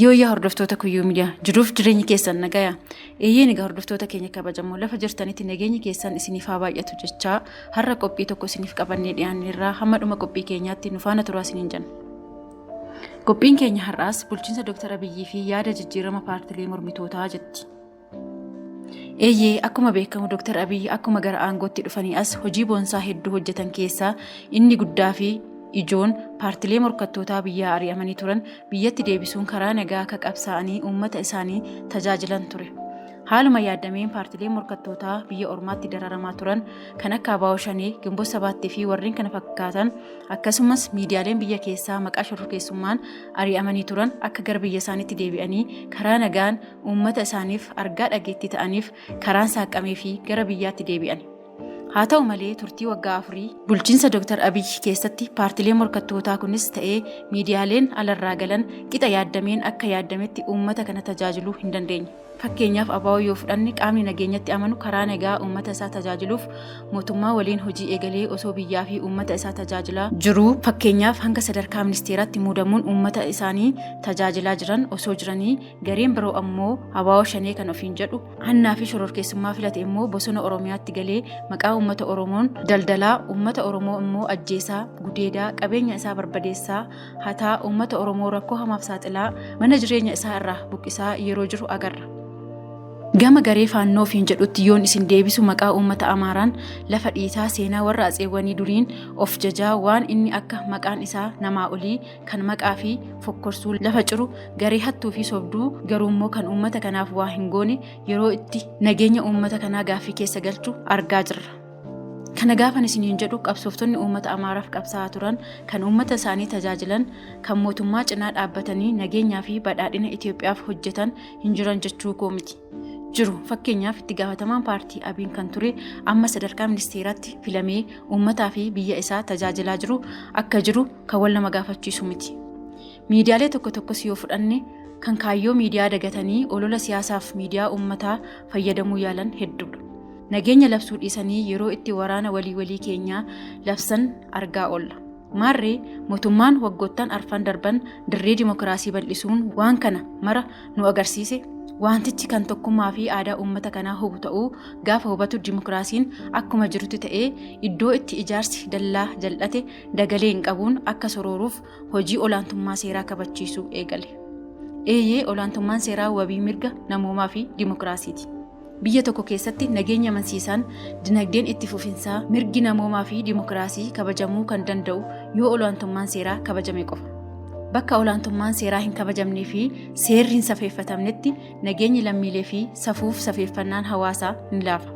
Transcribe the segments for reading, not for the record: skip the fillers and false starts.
Yooyyaa hordoftoota Kuyyuu Miidiyaa jiruuf jireenyi keessan nagaya. Eeyyeen egaa hordoftoota keenya kabajamoo lafa jirtanitti nageenyi keessan isiniif haa baay'atu jechaa har'a qophii tokko isiniif qabannee dhiyaanneerraa hamma dhuma qophii keenyaatti nu faana turaa isiniin jenna. Qophiin keenya har'aas bulchiinsa Dr. Abiyyii fi yaada jijjiirama paartilee mormitootaa jetti. Eeyyee akkuma beekamu Dr. Abiyyi akkuma gara aangootti dhufanii as hojii boonsaa hedduu hojjetan keessaa inni guddaa fi ijoon paartilee morkattootaa biyyaa ari'amanii turan biyyatti deebisuun karaa nagaa akka qabsaa'anii uummata isaanii tajaajilan ture. Haaluma yaaddameen paartileen morkattootaa biyya ormaatti dararamaa turan kan akka ABO Shanee, Ginbot Sabaattii fi warreen kana fakkaatan akkasumas miidiyaaleen biyya keessaa maqaa shororkeessummaan ari'amanii turan akka gara biyya isaaniitti deebi'anii karaa nagaan uummata isaaniif argaa dhageettii ta'aniif karaan saaqqamee fi gara biyyaatti deebi'an. Haa ta'u malee turtii waggaa afurii bulchiinsa Dr. Abiy keessatti paartileen morkattootaa kunis ta'ee miidiyaaleen alarraa galan qixa yaaddameen akka yaaddametti uummata kana tajaajiluu hin dandeenye. Fakkeenyaaf ABO yoo fudhanne qaamni nageenyatti amanu karaa nagaa uummata isaa tajaajiluuf mootummaa waliin hojii eegalee osoo biyyaa fi uummata isaa tajaajilaa jiruu fakkeenyaaf hanga sadarkaa ministeeraatti muudamuun uummata isaanii tajaajilaa jiran osoo jiranii gareen biroo ammoo ABO Shanee kan ofiin jedhu hannaa fi shororkeessummaa filate immoo bosona Oromiyaatti galee maqaa uummata Oromoon daldalaa uummata Oromoo immoo ajjeesaa gudeedaa qabeenya isaa barbadeessaa hataa uummata Oromoo rakkoo hamaaf saaxilaa mana jireenya isaa irraa buqqisaa yeroo jiru agarra. Gama garee Faannoo ofiin jedhutti yoon isin deebisu maqaa uummata Amaaraan lafa dhiitaa seenaa warra atseewwanii duriin of jajaa waan inni akka maqaan isaa namaa olii kan maqaa fi fokkorsuu lafa ciru garee hattuu fi sobduu garuummoo kan uummata kanaaf waa hin goone yeroo itti nageenya uummata kanaa gaaffii keessa galchu argaa jirra. Kana gaafan isiniin jedhu qabsooftonni uummata Amaaraaf qabsaa'aa turan, kan uummata isaanii tajaajilan, kan mootummaa cinaa dhaabbatanii nageenyaa fi badhaadhina Itoophiyaaf hojjetan hin jiran jechuu koo miti. Jiru. Fakkeenyaaf itti gaafatamaan paartii Abiin kan ture amma sadarkaa ministeeraatti filamee uummataa fi biyya isaa tajaajilaa jiru akka jiru kan wal nama gaafachiisu miti. Miidiyaalee tokko tokkos yoo fudhanne kan kaayyoo miidiyaa dagatanii olola siyaasaaf miidiyaa uummataa fayyadamuu yaalan hedduudha. Nageenya labsuu dhiisanii yeroo itti waraana walii walii keenyaa labsan argaa oolla. Maarree mootummaan waggoottan arfan darban dirree dimokiraasii bal'isuun waan kana mara nu agarsiise wantichi kan tokkummaa fi aadaa uummata kanaa hubu ta'uu gaafa hubatu dimokiraasiin akkuma jirutti ta'ee iddoo itti ijaarsi dallaa jal'ate dagalee hin qabuun akka sorooruuf hojii olaantummaa seeraa kabachiisuu eegale. Eeyyee olaantummaan seeraa wabii mirga namoomaa fi dimokiraasiiti. Biyya tokko keessatti nageenya amansiisaan, dinagdeen itti fufinsaa, mirgi namoomaa fi dimokiraasii kabajamuu kan danda'u yoo olaantummaan seeraa kabajame qofa. Bakka olaantummaan seeraa hin kabajamnee fi seerri hin safeeffatamnetti nageenyi lammiilee fi safuuf safeeffannaan hawaasaa ni laafa.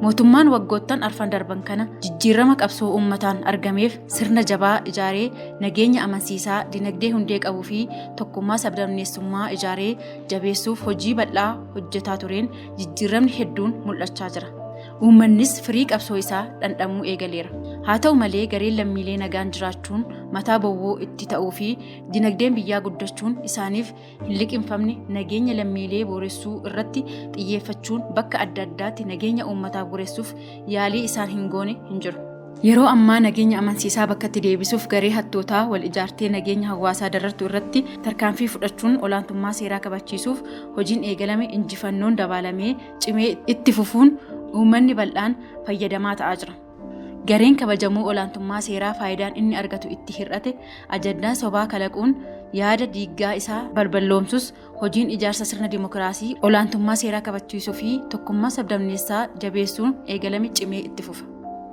Mootummaan waggoottan arfan darban kana jijjiirama qabsoo uummataan argameef sirna jabaa ijaaree nageenya amansiisaa dinagdee hundee qabuu fi tokkummaa sabdaneessummaa ijaaree jabeessuuf hojii bal'aa hojjetaa tureen jijjiiramni hedduun mul'achaa jira. Uummannis firii qabsoo isaa dhandhamuu eegaleera. Haa ta'u malee gareen lammiilee nagaan jiraachuun mataa bowwoo itti ta'uu fi dinagdeen biyyaa guddachuun isaaniif hin liqimfamne nageenya lammiilee booressuu irratti xiyyeeffachuun bakka adda addaatti nageenya uummataa booressuuf yaalii isaan hin goone hin jiru. Yeroo ammaa nageenya amansiisaa bakkatti deebisuuf garee hattootaa wal ijaartee nageenya hawaasaa darartu irratti tarkaanfii fudhachuun olaantummaa seeraa kabachiisuuf hojiin eegalame injifannoon dabaalamee cimee itti fufuun uummanni bal'aan fayyadamaa ta'aa jira. Gareen kabajamuu olaantummaa seeraa faayidaan inni argatu itti hir'ate ajandaa sobaa kalaquun yaada diiggaa isaa balballoomsus hojiin ijaarsa sirna dimokiraasii olaantummaa seeraa kabachiisuu fi tokkummaa sabdaneessaa jabeessuun eegalame cimee itti fufa.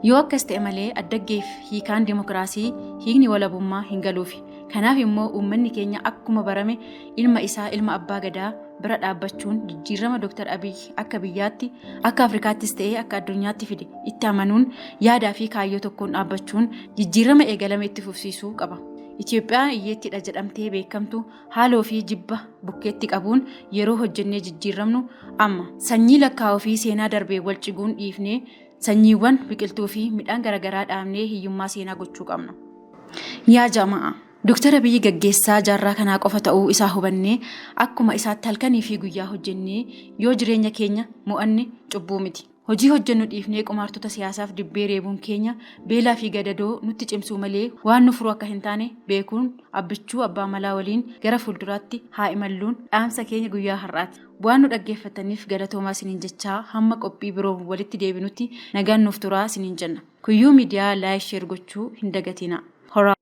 Yoo akkas ta'e malee addaggeef hiikaan dimokiraasii hiikni walabummaa hin galuufi. Kanaaf immoo uummanni keenya akkuma barame ilma isaa ilma abbaa gadaa bira dhaabbachuun jijjiirama Dr. Abiy akka biyyaatti, akka Afrikaattis ta'ee akka addunyaatti fide itti amanuun yaadaa fi kaayyoo tokkoon dhaabbachuun jijjiirama eegalame itti fufsiisuu qaba. Itoophiyaan hiyyeettiidha jedhamtee beekamtu haaloo fi jibba bukkeetti qabuun yeroo hojjennee jijjiiramnu amma. Sanyii lakkaa'uu fi seenaa darbee wal ciguun dhiifnee sanyiiwwan biqiltuu fi midhaan garaagaraa dhaabnee hiyyummaa seenaa gochuu qabna. Yaa jama'a! Dr. Abiyyi gaggeessaa jaarraa kanaa qofa ta'uu isaa hubannee akkuma isaatti halkanii fi guyyaa hojjennee yoo jireenya keenya mo'anne cubbuu miti. Hojii hojjennu dhiifnee qumaartota siyaasaaf dibbee reebuun keenya beelaa fi gadadoo nutti cimsuu malee waan nu furu akka hin taane beekuun Abbichuu Abbaa Malaa waliin gara fuulduraatti haa imalluun dhaamsa keenya guyyaa har'aati. Waan nu dhaggeeffattaniif galatoomaa isiniin jechaa hamma qophii biroon walitti deebinutti nagaan nuuf turaa isiniin jenna. Kuyyuu Miidiyaa like share gochuu hin dagatinaa. Horaa.